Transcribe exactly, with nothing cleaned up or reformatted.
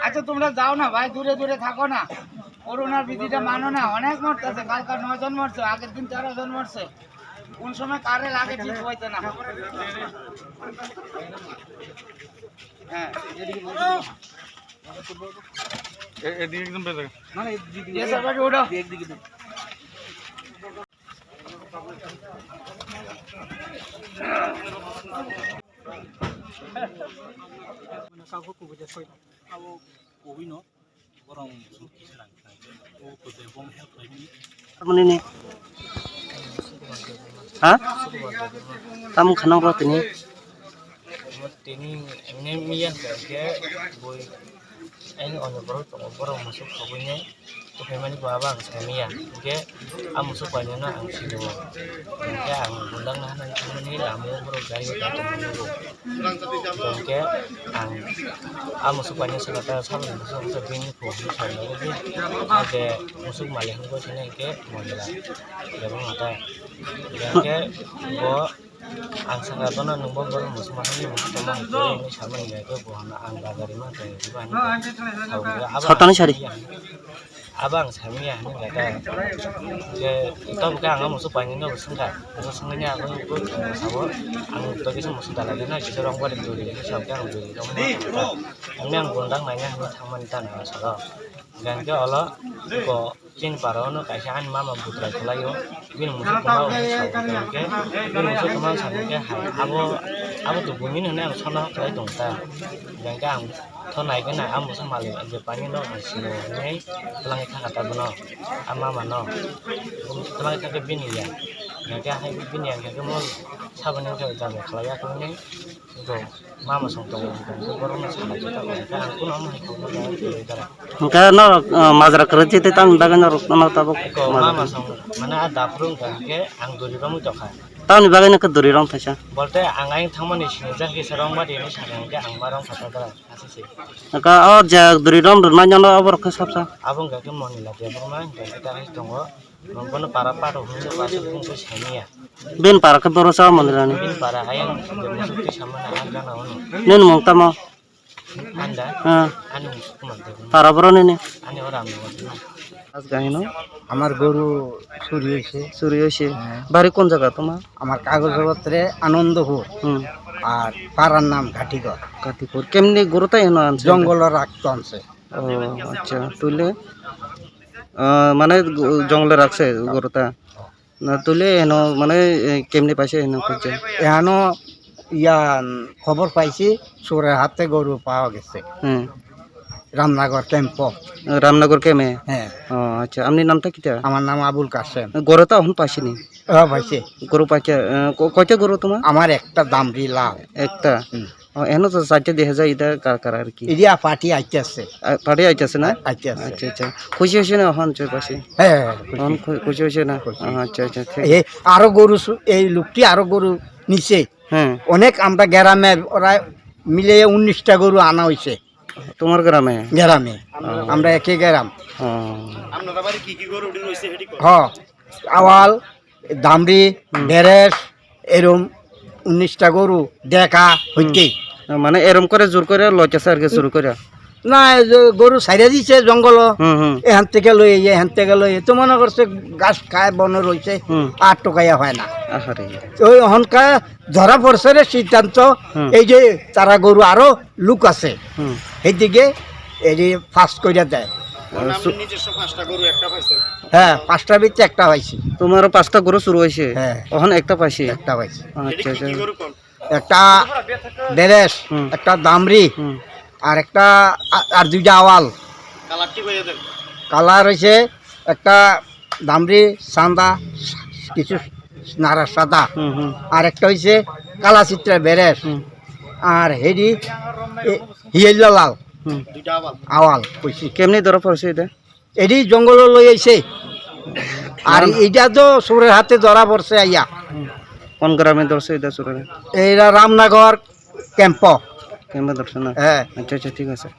আচ্ছা, তোমরা যাও না ভাই, দূরে দূরে থাকো না, করোনার বিধিটা মানো না। অনেক মরতেছে, কালকা নয় জন মরছে, আগের দিন তেরো জন মরছে। কোন সময় কারে লাগে ঠিক হইতো না। হ্যাঁ। এ-, এদিকে একদম বেঁচে গেছে। এ সব বাড়ি ওঠো। Abo kubui no borong suk kisa rang khai o kute bom help khai ni. Tamoni ni? Ha? Tam khanang ro tini. Tini emne miyan ke boi. Aini onyo borok tongo, borok musuk khogwini tongphaimani bo abo ang saimanya. Hinkhe a musuk painino ang sinio. Hinkhe ang bundang naharnani thangmani lama o borok gari o da tongmani bo. Hinkhe ang a musuk painino saka ta saboni musuk bini kho hinwi saimani bo. Hinkhe musuk malik hinwi sini hinkhe monila. Bebak mata. Hinkhe bo Ang sakha bono nwng bo borok muchung masa ni muchung tongma hinwi samani hwnkhe bo hwnna ang bagari ma tong diba hinwi sawi abo Sotani sari. Abo ang samani ya hinwi kha je tabuk khe ang muchung painani no swngkha. Bo swngmani ang bo sabo ang to kisa muchung dalai na kisa rong bari duri hinwi sabkhe ang duri rong ma tongkha. Ang ang bondang nai hinwi thangmani tano salo. Hinkhe olo bo Chini para o no kaisa ani mama butrai kwlai o, bini musuk kwma o hwnwi sa o, hinkhe bini musuk kwma o sa hinkhe hai abo, abo to bumin hwnwi ang sona kwlai tong ta, hinkhe ang tho nai gana a musuk malik je pani no ang sino hwnwi twlangwi thangkha ta bono, a mama no twlangwi thangkhe bini ya, hinkhe hai bini ya hinkhe mo saboni wngkha jaga kwlai ya kwlai nai. Bo mama song tongo, borokno sana khe tongo, ang kuno omo hai kokno jaya kwrwi dara. Hwnkhe norok, ah, majra kwrwi chite tamni bagwi norok no tabuk ko majra mama kwrwi. Song mane a daphuru wngkha hwnkhe ang duri romwi tongkha. Tamni bagwi no khe duri rom thaisa. Bolte ang ayang thangmani sinijak kisa rongma rini sakha hwnkhe ang ma rongkha ta dara aswk se. Hwnkhe o je duri rom rwmani no oborok khe sabsa. Abo wngkha khe Monila Debbarma hwnkhe ta hai tongo. Bono para pato hwnwi pato hwnwi saimanya. Bini para khe boro cha Monila ni. Bini para ayang musuk twi samani ang gana ono. Nini mung tamo? Anda. Ah. Ani musuk Kumar Debbarma. Para boro nini? Ani o Ramnagar. আজ গাহিনো? আমার গরু চুরি হয়েছে। চুরি হয়েছে? হ্যাঁ। বাড়ি কোন জায়গা তোমার? আমার কাগজপত্রে আনন্দপুর। হুম। আর পাড়ার নাম ঘাটিঘর। ঘাটিঘর। কেমনি গরুটা এনে আনছে? জঙ্গল রাখতো আনছে। ও, আচ্ছা। তুলে? Ah, mane go-, jongle rakse goruta. Na tule eno mane, eh, kemne paise eno khojje? Ehano iya, mm, khobor paisi, surer hatte goru pawa gese. Hmm. Ramnagar camp-o. Ramnagar camp-e? He. Oh, acha, apni nam ta kita? Amar nam Abul Kasem. Goruta hon paisini? Oh, paise. Goru paikha, eh, ko-, koita goru toma? Amar ekta damri lal. Ekta? Hmm. Oh, eno to chaita deha jai, ida kar kar ar ki. Idia party aitase. Ah, party aitase na? Aitase. Acha, acha. Khushi hoise na hon choi pasi? He, he, he, khushi. Hon khu-, khushi hoise na? Khushi. Ah, acha, acha, thik. He, aro goru su-, ei lokti aro goru nise. He. Onek amra gerame ora mile unnish ta goru ana hoise. Tomar gerame? Gerame. Oh. Amra eke geram. Oh. Ho. Awal, damri, hmm, beres, erom unnish ta goru, deka, hmm, hoite. Mane erom kore jor kore loitase ar ki suru kore. Na, ei je goru saira dise jongolo. Hmm, hmm. Ehan theke loi, ehan theke loi. To mone korse ghas khai bono roise, hmm, ar tokaiya hoy na. Ahare. Oi honka dhora porse re siddhanto, hmm, ei je tara goru aro luk ase. Hmm. Hedige eri pass koira de. Onar su- nijoswo pasta goru ekta paise. He, pasta bicche ekta paise. Tomaro pasta goru suru hoise? He. Ohon ekta paise? Ekta paise. Acha, acha. Ekta beres, hmm, ekta damri, hmm, ar ekta a-, ar duita awal. Color thik hoye de. Color hoise ekta damri sanda, kichu nara sada. Hmm, hmm. Ar ekta hoise kala chitra beres. Hmm. Ar hedi, e, hiyella lal. Hmm. Awal, koisi. Kemni dhora porse ede? Edi jongolo loi aise. Ar ita to surer hatte dhora porse aiya. Hmm. Kon grame dhorse ede surer? Eira Ramnagar camp-o. Camp-o dhorse na? He. Acha, acha, thik ase.